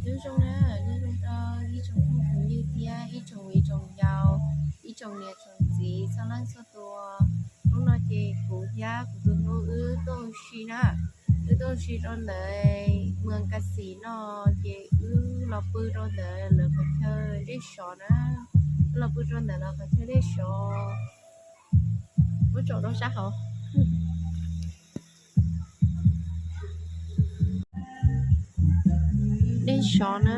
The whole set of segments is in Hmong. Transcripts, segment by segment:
Nyob zoo na, nyob zoo rau ib tsoom phooj tsoom ywg thiab ib tsoom viv tsoom ncaus, ib tsoom niam tsoom txiv txhua leej txhua tus. Hnub no ces kuv thiab kuv tus hlub wb tuaj ua si na, wb tuaj ua si rau ntawm Moos Kas Xim no, ces wb los pw rau ntawm lawv qhov chaw dej sov na, wb los pw rau ntawm lawv qhov chaw dej sov. Muab tsom rau sab hauv. Dej sov na.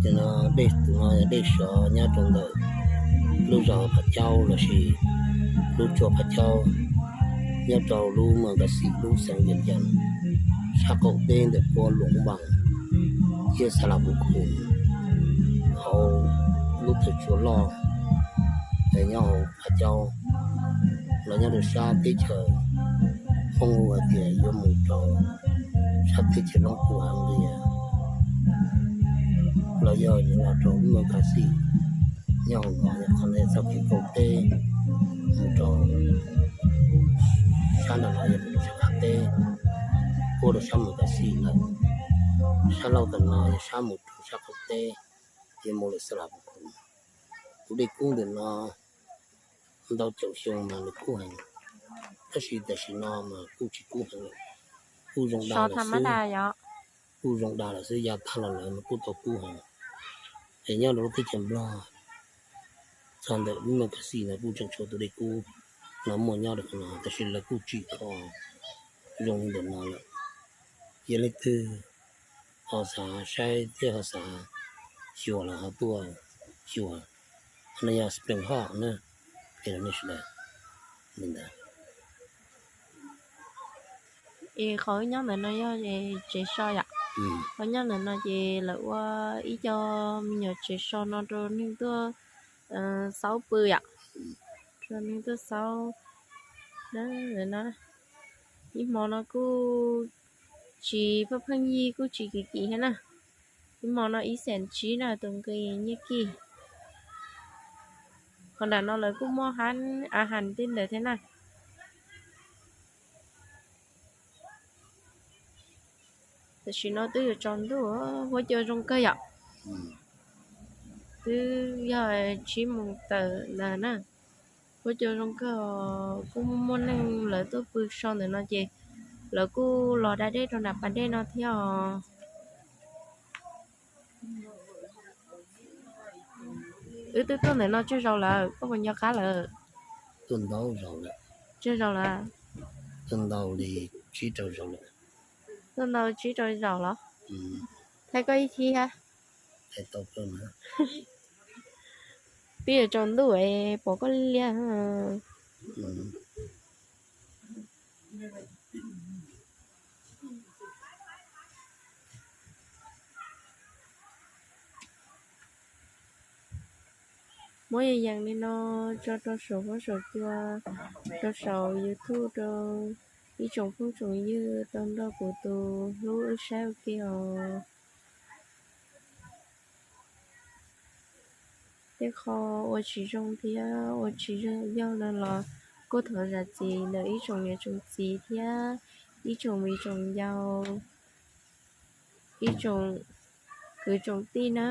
Ces no dej, tus no yog dej sov nyob rau ntawm lub zos Qhov Caub lossis lub tsua Qhov Caub, nyob rau lub Moos Kas Xim lub xeev Vias Cas, sab qaum teb ntawm puab Luam Vaas thiab Xas Las Pus Khus, hauv lub tawm tsua loj es nyob hauv Qhov Caub, los nyob rau sab teb chaws Hmoob hu hais tias yuav mus rau sab teb chaws Loob Tus Hav Nqis, los yog yuav los rau lub Moos Kas Xim. Nyob hauv no yog qhov ntawd txoj kev kauv teb mus rau sab nram no yog mus rau sab qab teb, puab rau sab Moos Kas Xim lawm. Sab laug tam no yog sab mus rau sab qaum teb, yuav mus lawm Xas Las Pus Khus. Tus dej kub ntawm no ntau caum xyoo mas nws kub heev, tab sis tam sim no mas kuj tsis kub heev lawm, kuj zoo da lawm xwb. Kuj zoo da lawm xwb, ya tag los lawm mas kuj tau kub heev. Es nyob rau lub teb chaws Nplog, txog ntawm lub Moos Kas Xim no kuj tseem tshuav tus dej kub no muaj nyob rau qhov no, tab sis lawv kuj tsim kho zoo li ntawm no lawm. Yog leej twg ho xav saib thiab ho xav xyuas los ho tuaj xyuas. Qhov no yog Spring Hall na, es nej sawv daws li ntawd. Es qhov wb nyob ntawm no yog tsev so yom. Qhov nyob ntawm no ces lawv ua ib co me nyuam tsev so no rau neeg tuaj xauj pw yom, rau neeg tuaj xauj na. Ib hmo no kuj tsis pheej pheej yig, kuj tsis kim kim thiab na. Ib hmo no ib xees tsib na tus nqi nyiaj kij. Qhov nram no lawv kuj muaj hab a has tej ntawd thiab na. Tam sim no twb yuav tsaus ntuj, huab cua zoo kawg yom. Twb yog tsib moos tawm ntawd na. Huab cua zoo kawg, kuj muaj neeg lawv tuaj pw so ntawm no ces lawv kuj los da dej rau nram pas dej no thiab os. Wb twb tuaj ntawm no tsawg zaus lawm, koj puas nco qab lawm? Tuaj ntau zaus lawm. Tsawg zaus lawm? Tuaj ntau li tsib rau zaus lawm. Tuaj ntau tsib rau zaus los? Thaij koj ib thib hab. Twb yuav tsaus ntuj es pom koj liab. Muab yees yees li no tso rau saum huab saum cua, rau saum YouTube rau ib tsoom phooj tsoom ywg tau nrog kuv tus hlub wb saib ua ke os. Tej qho ua tsis zoo thiab ua tsis yog no los kuj thov zam txim ntawm ib tsoom niam tsoom txiv thiab ib tsoom viv tsoom ncaus, ib tsoom kwv tsoom tij na.